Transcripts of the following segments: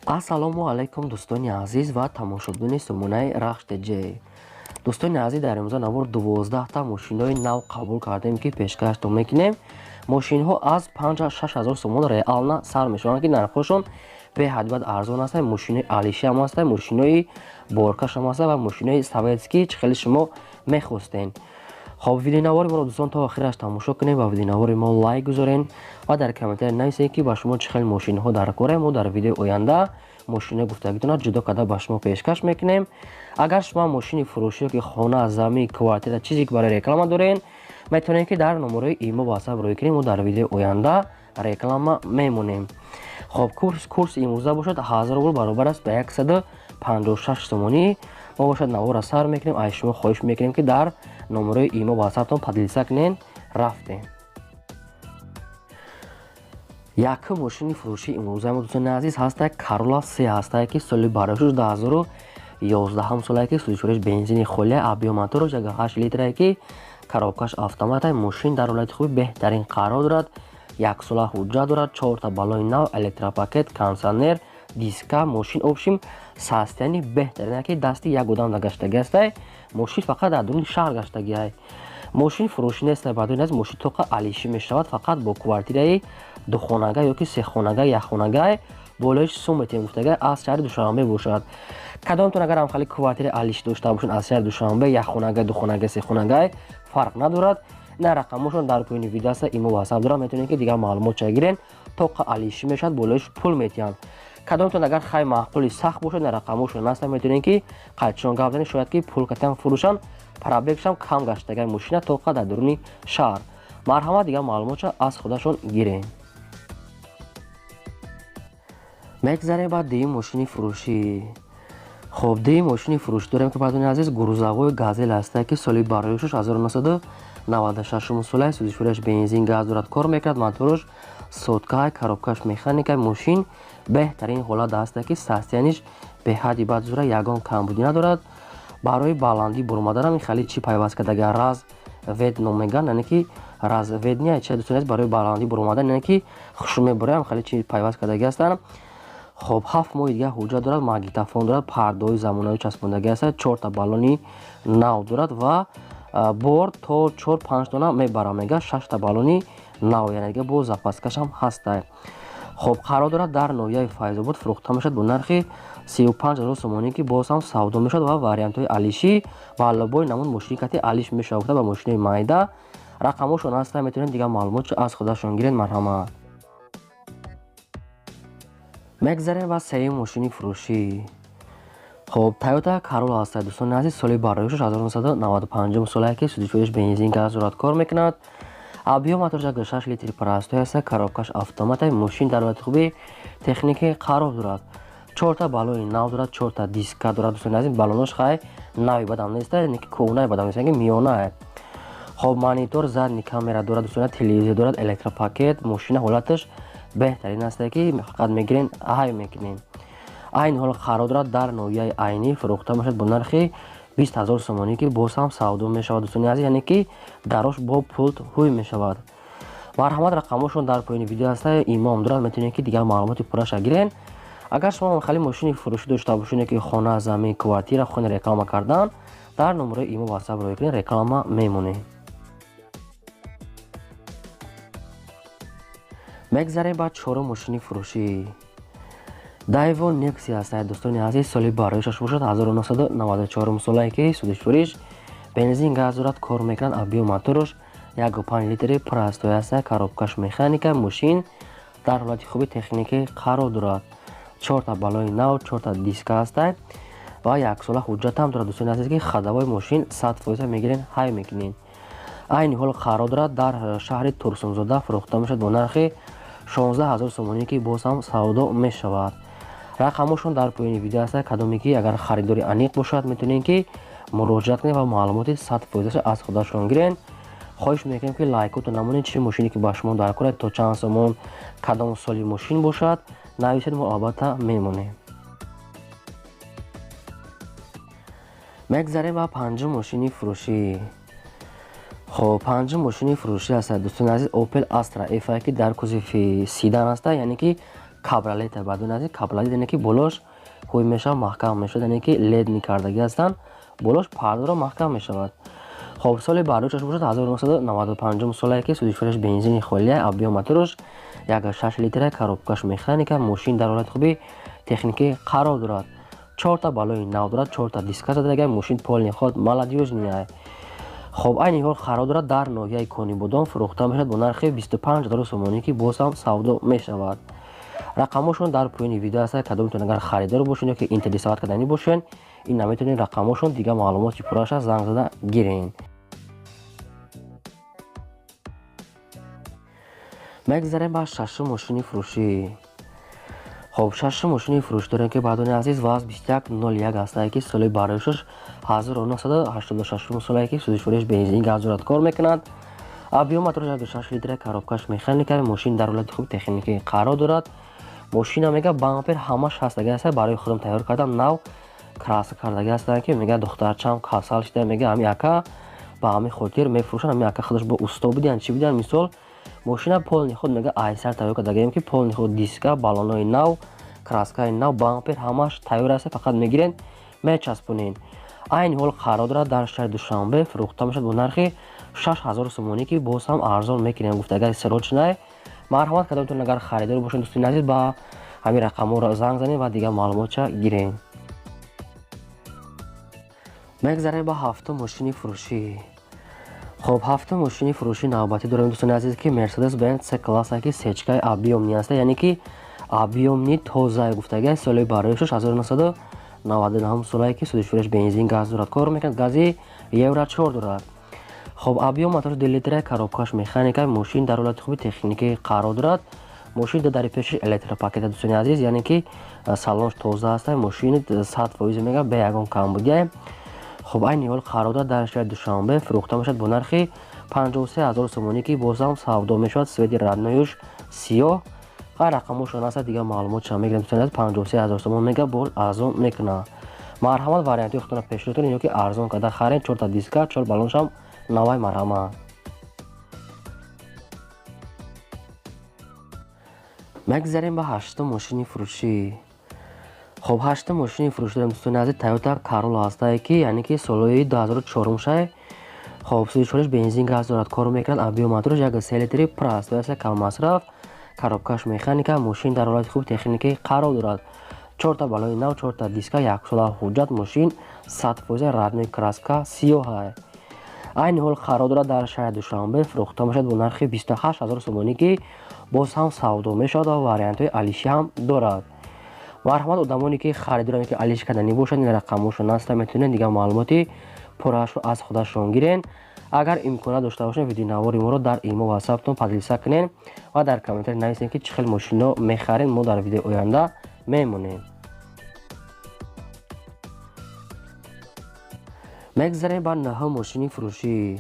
Ассалому алайкум, дӯстони азиз ва тамошобинони сомонаи Рахш ТЖ. Дӯстони азиз, дар имрӯза навор 12та мошинҳои нав қабул кардем, ки пешкаштон мекунем. Мошинҳо аз 5-6 ҳазор сомон реально сар мешаванд, ки нархҳошон беҳад бад арзон ҳастанд. Мошинои алиши ҳам ҳастанд, мошинои боркаш ҳам ҳастанд ва мошинои советский, чӣ хеле шумо мехостен. Хоб, видеонавори моро, дӯстон, то охираш тамошо кунем ва видеонавори мо лайк гузорен ва дар комментария нависед, ки ба шумо чӣ хел мошинҳо дар кора. Мо дар видеои оянда мошинои гуфтагитонро ҷудо карда ба шумо пешкаш мекунем. Агар шумо мошини фурӯшӣ ки хона, замин, квартира, чизе ки барои реклама дорен, метавонед, ки дар номерои имо, ватсап рӯй кунем, мо дар видеои оянда реклама мемонем. Хоб, курси имрӯза бошад, 1000 рубл баробар аст ба 156 сомонӣ. Мо бошад наворро сар мекунем. Аз шумо хоҳиш мекунем, ки дар номерои имо, ватсаптон поделиться кунен. Рафтем. Якум мошини фурӯшии имрӯзаи мо, дӯстони азиз, ҳастае Карола се ҳастае, ки соли бароишуш 2011 солае, ки сӯзишвориш бензини холия, объём мотораш 1,8 литрае, ки коробкаш автоматае. Мошин дар ҳолати хуби беҳтарин қарор дорад, яксола ҳуҷҷат дорад, чорта баллони нав, электропакет, кондитсионер, диска. Мошин общем состояние беҳтарин, ки дасти як одам нагаштагӣ ҳастай. Мошин фақат дар дуруни шаҳр гаштагиай. Мошин фурӯшӣ нест, бадои нест. Мошин тоқа алишӣ мешавад, фақат бо квартираи духонага ёки сехонага, якхонагай болои сум метем гуфтага, аз шаҳри Душанбе бошад. Кадомтон агар ҳамхали квартираи алишӣ дошта бошед аз шаҳри Душанбе, якхонага, духонага, сехонагай, фарқ надорад. На, рақамошон дар поёни видео аста, имо, ватсап дорад, метавонед, ки дигар маълумот ча гирен. Тоқа алишӣ мешавад, болоиш пул метиҳанд. Кадомтон агар хай маъқули сахт бошад, на, рақамошон наста, метавонед, ки қайдшон гап занед, шояд ки пул катиам фурӯшанд. Пробегшам кам гаштагай, мошина тоқа дар дуруни шаҳр. Марҳамат, дигар маълумотша аз худашон гирем. Мегзарем ба дуюм мошини фурӯшӣ. Хоб, дуюм мошини фурӯшӣ дорем, ки, бардони азиз, грузовой Газел ҳастае, ки соли бароишуш 1996 солае, сӯзишвориаш бензин, газ дорад, кор мекунад, мотораш соткай, коробкаш механика. Мошин беҳтарин ҳолат ҳастае, ки состояниеш беҳадди бад зура, ягон камбудӣ надорад. Барои баландӣ буромаданам хеле чӣ пайваст кардага, развед ном мегӯянд, яъне ки разведния чи, дӯстони азиз, барои баландӣ буромадан, яъне ки хушу мебураям, хеле чи пайваст кардагӣ ҳастанд. Хоб, 7 моҳи дигар ҳуҷҷат дорад, магнитофон дорад, пардаҳои замонавӣ часпондагӣ ҳастад, чорта баллони нав дорад ва бор то 4-5 дона мебарам мега, шашта баллони нав, яъне дига бо запаскашам ҳастай. Хоб, қарор дорад дар ноҳияи Файзобод, фурӯхта мешавад бо нархи 35 000 сомонӣ, ки боз ҳам савдо мешавад ва вариантҳои алишӣ ва лобои намуд мошини кати алиш мешавад гуфта ба мошинои майда. Рақамҳошон ҳастанд, метавонед дигар маълумотшо аз худашон гиред. Марҳамат. Мегзарем ба сеюм мошини фурӯшӣ. Хоб, Тойота Карола ҳастад, дӯстони азиз, соли бароишуш 1995 солае, ки сӯзишвориш бензин, газ дорад, кор мекунад, объём мотораш 1,6 литри простой ҳаста, коробкаш автомата. Мошин дар ҳолати хуби техникӣ қарор дорад, чорта баллони нав дорад, чорта диска дорад. Дӯстони азиз, баллонош хай нави бадам неста, яъне ки кӯҳнаи бадам неста, миёнае. Хоб, монитор, задний камера дорад, дӯстони, телевизор дорад, электропакет. Мошина ҳолаташ беҳтарин ҳастае, ки фақат мегирен, ҳай мекунем. Айни ҳол қарор дорад дар ноҳияи Айнӣ, фурӯхта мешавад бо нархи 20 000 сомонӣ, ки боз ҳам савдо мешавад, дӯстони азиз, яъне ки дарош бо пулт ҳуй мешавад. Марҳамат, рақамҳошон дар поёни видео ҳаста, имом дорад, метавонед, ки дигар маълумоти пурраша гирен. Агар шумо хали мошини фурӯшӣ дошта бошед, ки хона, замин, квартира, хона реклама кардан, дар номерои имо, ватсап рӯй кунед, реклама мемонем. Мегзарем ба чорум мошини фурӯшӣ. Дайво Некси ҳастад, дӯстони азиз, соли бароишаш бошад 1994 солае, ки сӯзишвориш бензин, газ дорад, кор мекунад, объём мотораш 1,5 литри простой ҳаста, коробкаш механика. Мошин дар ҳолати хуби техникӣ қарор дорад, чорта баллони нав, чорта диска ҳаста ва яксола ҳуҷҷатам дорад, дӯстони азиз, ки ходовой мошин 100% мегирен, ҳай мекунен. Айни ҳол қарор дорад дар шаҳри Турсунзода, фурӯхта мешавад бо нархи 16 000 сомонӣ, ки боз ҳам савдо мешавад. Рақамҳошон дар поёни видео ҳаста. Кадоме ки агар харидори аниқ бошад, метавонед, ки муроҷиат кунед ва маълумоти 100%-аша аз худашон гирен. Хоҳиш мекунем, ки лайкото намонед. Чӣ мошине ки ба шумо дар кор, то чанд сомон, кадом соли мошин бошад, нависед, мо албатта мемонем. Мегзарем ба панҷум мошини фурӯшӣ. Хоб, панҷум мошини фурӯшӣ ҳастад, дӯстони азиз, Opel Astra F, ки дар кузови седан аста, яъне ки Кабриолет баъдони азиз, кабриолет яъне ки болош ҳуй мешавад, маҳкам мешавад, яъне ки ледни кардагӣ ҳастанд, болош пардаро маҳкам мешавад. Хоб, соли бардошташ бошад 1995 солае ки сӯзишвориш бензини холия, объём мотораш 1.6 литра, коробкаш механика, мошин дар ҳолати хуби техникӣ қарор дорад. 4та балои нав дорад, 4та диска задага, мошин полный ход молодёжный. Хоб, айни ҳол қарор дорад дар ноҳияи Конибодом, фурӯхта мешавад бо нархи 25 000 сомонӣ, ки боз ҳам савдо мешавад. Рақамҳошон дар поёни видео ҳаст. Кадомтон агар харидор бошед ё ки интересовать карданӣ бошед, ин наметавонед рақамҳошон, дигар маълумоти пурраш аст, занг зада гирен. Мегзарем ба шашум мошини фурӯшӣ. Хоб, шашум мошини фурӯшӣ дорем, ки баъдони азиз ВАЗ 2101 ҳастае, ки соли бардошташ 1986 солае, ки сӯзишвориш бензин газ дорад, кор мекунад. Объём мотораш 1.6 литра, коробкаш механика, мошин дар ҳолати хуб техникӣ қарор дорад. Мошина мега бампер ҳамаш ҳастаги аста, барои худам тайёр кардам, нав краска кардаги ҳастанд, ки мега духтарчам касал шида, мега ҳами ака ба ҳамин хотир мефурӯшанд. Ҳами ака худаш бо усто будиян, чӣ будиян, мисол мошина полный ход мега айсар тайёр кардагием, ки полный ход, диска, баллонои нав, краскаи нав, бампер ҳамаш тайёр аст, фақат мегирен, мечаспонен. Айни ҳол қарор дорад дар шаҳри Душанбе, фурӯхта мешавад бо нархи 6000 сомонӣ, ки боз ҳам арзон мекунем гуфта, агар срочный. Марҳамат, кадомтон агар харидор бошед, дӯстони азиз, ба ҳамин рақамҳоро занг занед ва дигар маълумотча гирем. Мегзарем ба ҳафтум мошини фурӯшӣ. Хоб, ҳафтум мошини фурӯшӣ навбатӣ дорем, дӯстони азиз, ки Мерседес Бенз С класса, ки сечкаи объёмный аста, яъне ки объёмный тоза гуфтага. Соли бароишаш 1999 солае, ки сӯзишвориш бензин газ дорад, кор мекунад, гази Евро 4 дорад. Хоб, объём мотор 2 литра, коробкаш механика, мошин дар ҳолати хуби техникӣ қарор дорад. Мошин дари пеши электропакета, дӯстони азиз, яъне ки салонш тоза аста, мошини 100% мега бе ягон камбудия. Хоб, айни ҳол қарор дорад дар шаҳри Душанбе, фурӯхта мешавад бо нархи 53 000 сомонӣ, ки боз ҳам савдо мешавад. Цвети родноюш сиёҳ ва рақамҳошон аста, дигар маълумотшам мегирем, дӯстони азиз. 53 000 сомон мега, боз арзон мекунад. Марҳамат, вариантҳои худтонро пешниҳод кунед ё ки арзон карда харед. Чорта диска, чор баллоншам навай. Марҳамат. Мегзарем ба ҳаштум мошини фурӯшӣ. Хоб, ҳаштум мошини фурӯшӣ дорем, дӯстони азиз, Тойота Королла ҳастае, ки яъне ки солҳои 2004 шае. Хоб, сӯзишвориш бензин газ дорад, кор мекунад, объём мотораш 1.3 литри пур аст, аста, каммасраф, коробкаш механика, мошин дар ҳолати хуб техникӣ қарор дорад. Чорта баллони нав, чорта диска, яксола ҳуҷҷат, мошин 100% родной, краска сиёҳа. Айни ҳол қарор дорад дар шаҳри Душанбе, фурӯхта мешавад бо нархи 28 000 сомонӣ, ки боз ҳам савдо мешавад ва вариантҳои алишӣ ҳам дорад. Марҳамат, одамоне ки харидоранд, ки алиш карданӣ бошанд, ин рақамҳошон аста, метавонед дигар маълумоти пурраашро аз худашон гирен. Агар имконият дошта бошед, видеонавори моро дар имо ватсаптон поделиться кунед ва дар комментарий нависед, ки чӣ хел мошино мехаред, мо дар видеои оянда мемонем. Мегзарем ба наҳум мошини фурӯшӣ.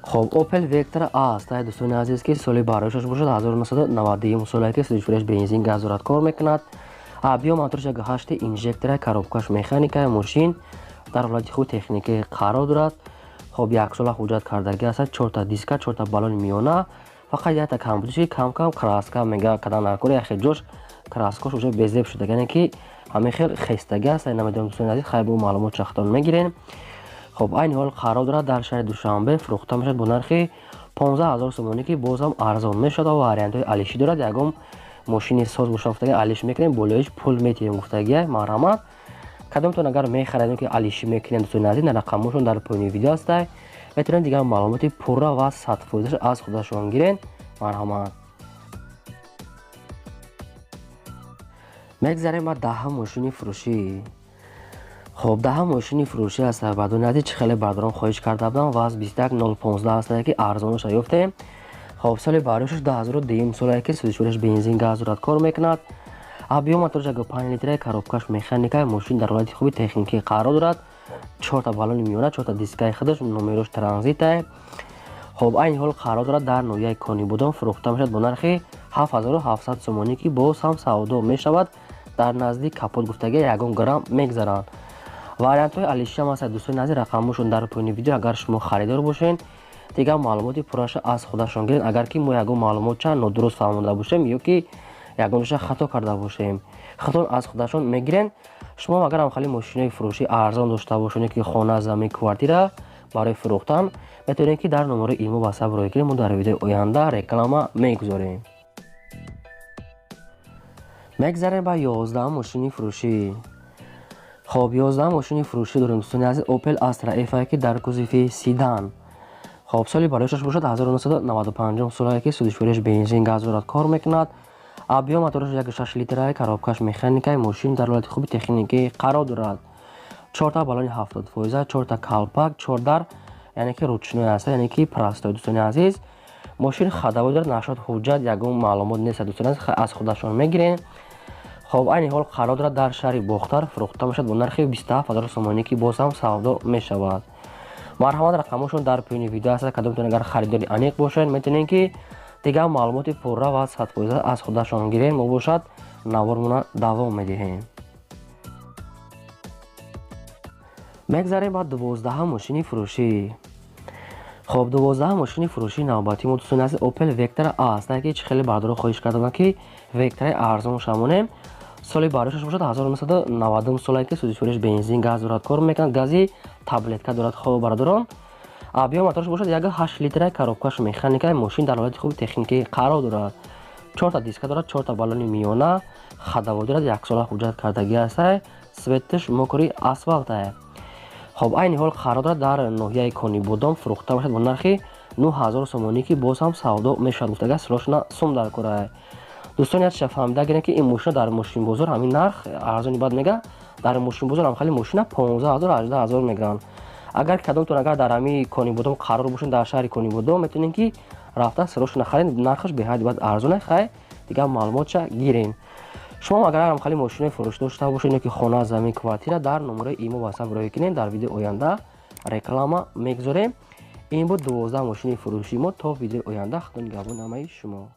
Хоб, Opel Vectra A аст, дӯстони азиз, ки соли бароишаш бошад 1991 солае, ки сӯзишвориш бензин газ дорад, кор мекунад. Объём мотораш 1.8 инжектора, коробкаш механика, мошин дар ҳолати хуб техникӣ қарор дорад. Хоб, яксола ҳуҷҷат кардагӣ аст, чорта диска, чорта баллони миёна, фақат якта камбудиши кам кам краска мега кадан наркори, яхе ҷош краскош уже безеб шуда, яъне ки ҳамин хел хестагӣ аст, намедонам, дӯстони азиз, хайр, бо маълумот шахтон мегирем. Хоб, айни ҳол қарор дорад дар шаҳри Душанбе, фурӯхта мешавад бо нархи 15 000 сомонӣ, ки боз ҳам арзон мешавад ва вариантҳои алишӣ дорад. Ягон мошини соз боша гуфтаги, алиш мекунем, болоиш пул метиҳем гуфтагия. Марҳамат, кадомтон агар мехаред, ки алишӣ мекунем, дӯстони азиз, рақамҳошон дар поёни видео ҳастай, метавонед дигар маълумоти пурра ва 100%-аш аз худашон гирен. Марҳамат. Мегзарем ба даҳум мошини фурӯшӣ. Хоб, даҳум мошини фурӯшӣ аст, баъдони азиз, чӣ хеле бардорон хоҳиш карда будам, ВАЗ 2115 ҳастае, ки арзоноша ёфтем. Хоб, соли бароишаш 2002 солае, ки сӯзишвориш бензин газ дорад, кор мекунад. Объём мотораш 1.5 литра, коробкаш механика, мошин дар ҳолати хуби техникӣ қарор дорад. Чорта баллони миёна, чорта дискаи худаш, номерош транзитае. Хоб, айни ҳол қарор дорад дар ноҳияи Конибодом, фурӯхта мешавад бо нархи 7700 сомонӣ, ки боз ҳам савдо мешавад. Дар назди капот гуфтагия ягон грамм мегзаранд. Вариантҳои алишиам ҳастад, дӯстони азиз, рақамҳошон дар поёни видео. Агар шумо харидор бошед, дигар маълумоти пурраша аз худашон гиред. Агар ки мо ягон маълумот чанд нодуруст фаҳмонда бошем ё ки ягонша хато карда бошем. Худтон аз худашон мегирен. Шумо агар ҳам хеле мошинои фурӯшӣ арзон дошта бошед, ки хона, замин, квартира барои фурӯхтан, метавонед ки дар номерои имо WhatsApp рӯй кунед, мо дар видеои оянда реклама мегузорем. Мегзарем ба 11 мошини фурӯшӣ. Хоб, 11 мошини фурӯшӣ дорем, дӯстони азиз, Opel Astra F, ки дар кузови седан. Хоб, соли барояшаш бошад 1995 солае, ки сӯзишвориаш бензин, газ дорад, кор мекунад. Объём мотораш 1,6 литрае, коробкаш механикае, мошин дар ҳолати хуби техникӣ қарор дорад. Чорта баллони 70%, чорта калпак, чордар, яъне ки ручной аст, яъне ки простой, дӯстони азиз. Мошин ходовой дорад, нашод ҳуҷҷат ягон маълумот нест, дӯстони азиз, аз худашон мегирем. Хоб, айни ҳол қарор дорад дар шаҳри Бохтар, фурӯхта мешавад бо нархи 27 000 сомонӣ, ки боз ҳам савдо мешавад. Марҳамат, рақамошон дар поёни видео аст. Кадомтон агар харидори аниқ бошед, метавонед ки дигар маълумоти пурра ва 100% аз худашон гирем. Мо бошад навормона давом медиҳем. Мегзарем ба 12 мошини фурӯшӣ. Хоб, 12 мошини фурӯшии навбатии мо, дӯстони азиз, Opel Vectra A аст, ки чӣ хеле бардоро хоҳиш карданд, ки Vectra арзон шамонем. Соли барояшаш бошад 1990 солае, ки сӯзишвориаш бензин, газ дорад, кор мекунад, гази таблетка дорад. Хоб, бародарон, объём мотораш бошад 1,8 литра, коробкаш механика, мошин дар ҳолати хуби техникӣ қарор дорад. Чорта диска дорад, чорта баллони миёна, ходовой дорад, яксола ҳуҷҷат кардагӣ аст, цветаш мокрый асфалтае. Хоб, айни ҳол қарор дорад дар ноҳияи Конибодом, фурӯхта мешавад бо нархи 9000 сомонӣ, ки боз ҳам савдо мешавад. Гуфтага срочно сум дар корае. Дӯстон, якча фаҳмида гирем, ки ин мошина дар мошинбозор ҳамин нарх арзони бад мега, дар мошинбозор ҳам хеле мошина 15 000, 18 000 мегиранд. Агар кадомтон агар дар ҳамин Конибодом қарор бошед, дар шаҳри Конибодом, метавонед ки рафта срочно харед, нархаш беҳад бад арзоне. Хай, дигар маълумотша гирем. Шумо агар ҳам хеле мошинои фурӯш дошта бошед ё ки хона, замин, квартира, дар номерои имо WhatsApp рӯй кунед, дар видеои оянда реклама мегузорем. Ин буд 12 мошини фурӯшии мо. То видеои оянда, худо нигаҳбони ҳамаи шумо.